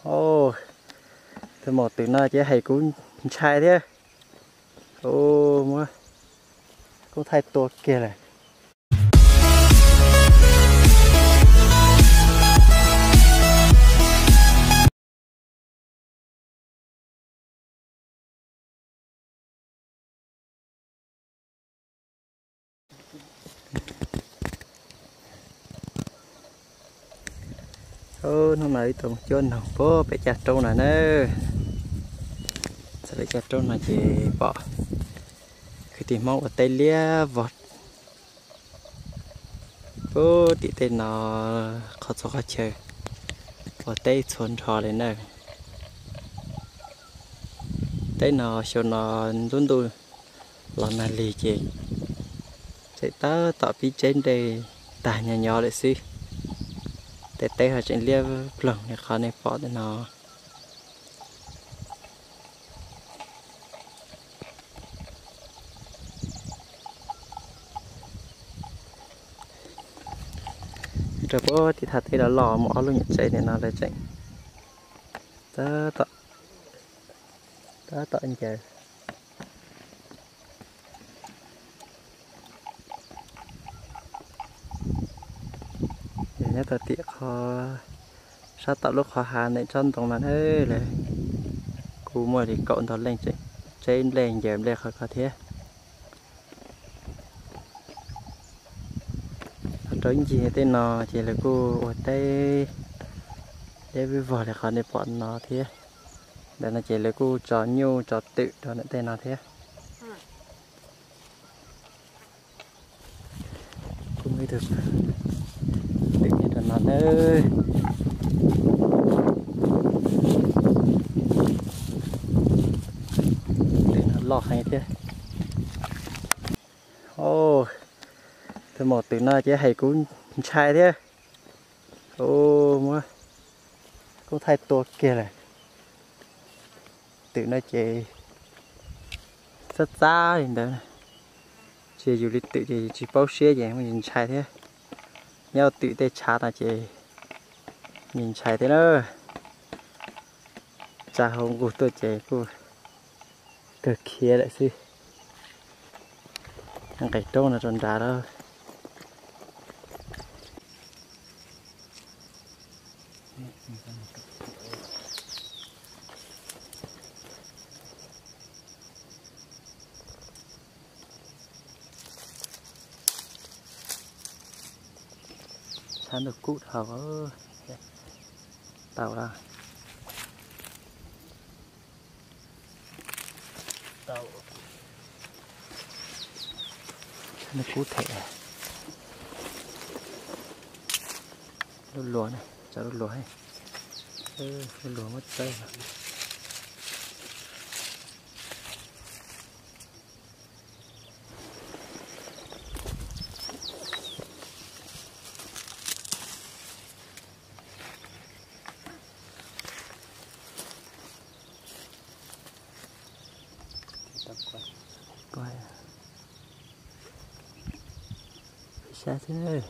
Tus maum twm no ces hais kuv ntshai thiab. Ua muab koob thaij tua kiag lawm. Hnub no ib tug cuab noog puag pem caj roob no na. Txog pem caj roob no ces pom kwv tij Hmoob ua teb liab vog puag tim tej no, qhov txhua qhov chaw ua teb txhua nrho li na. Teb no xyoo no ntub ntuj los nag lig ces tseem tab tom pib tseb nplej tag nyo nyo lawm xwb. Tej teb ho tseem liab ploog li qhov nej pom tej no. Rau puag tim thaj teb los los mus ob lub nyuam tsev ntawm no lawv tseem tab tom ncaws. Yog nyob tau tim qhov sab tom lub qhov hav ntawm tsob ntoo no na, lawv kuj muaj li kaum ntau leej tseem tseb nplej ncaws nplej qhov ko thiab. Rau ib ncig tej no ces lawv kuj ua teb liab vog li qhov nej pom no thiab. Ntawm no ces lawv kuj tso nyuj tso twm rau ntawm tej no thiab. Kuj muaj ib tug twm nyob rau no nawb. Twm no loj heev thiab. Tus maum twm no ces hais kuv ntshai thiab. Ua muab koob thaij tua kiag lawm. Twm no ces txab txab li ntawd, tsis yog yus li twm ces tsis paub siab ces ntshai thiab. Nyob twm tej tshav no ces ntshai thiab na. Tsa hauv nqug tuaj ces kuj kawg khiav lawm xwb. Nqes roob no rau nrad lawm. Tshab ntuj kub dhau. Tau lawm. Tshab ntuj kub them. Lub luas, tso lub luas, lub luas muab txawb. Saib xwb,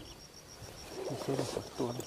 saib lub qhov tuaj.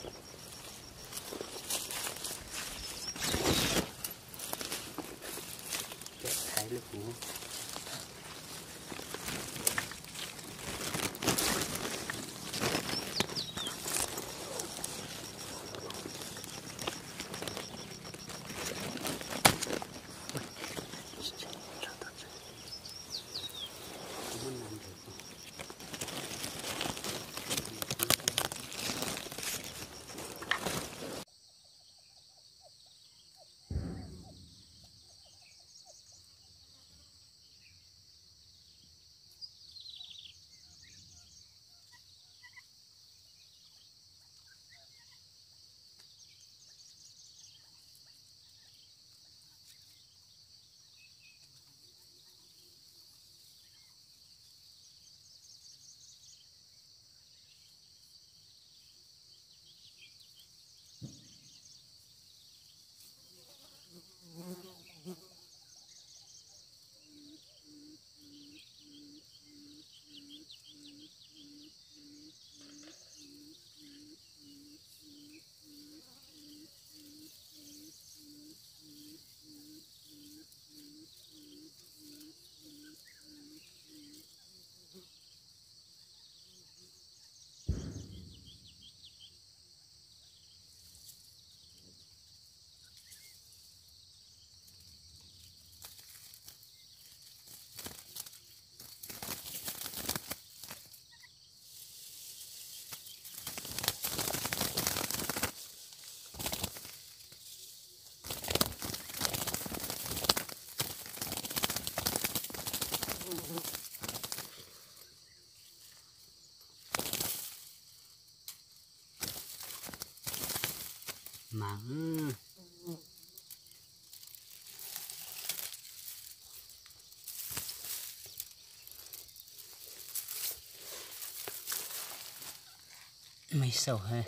Me xaum he,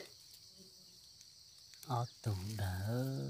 ob tug ntawd.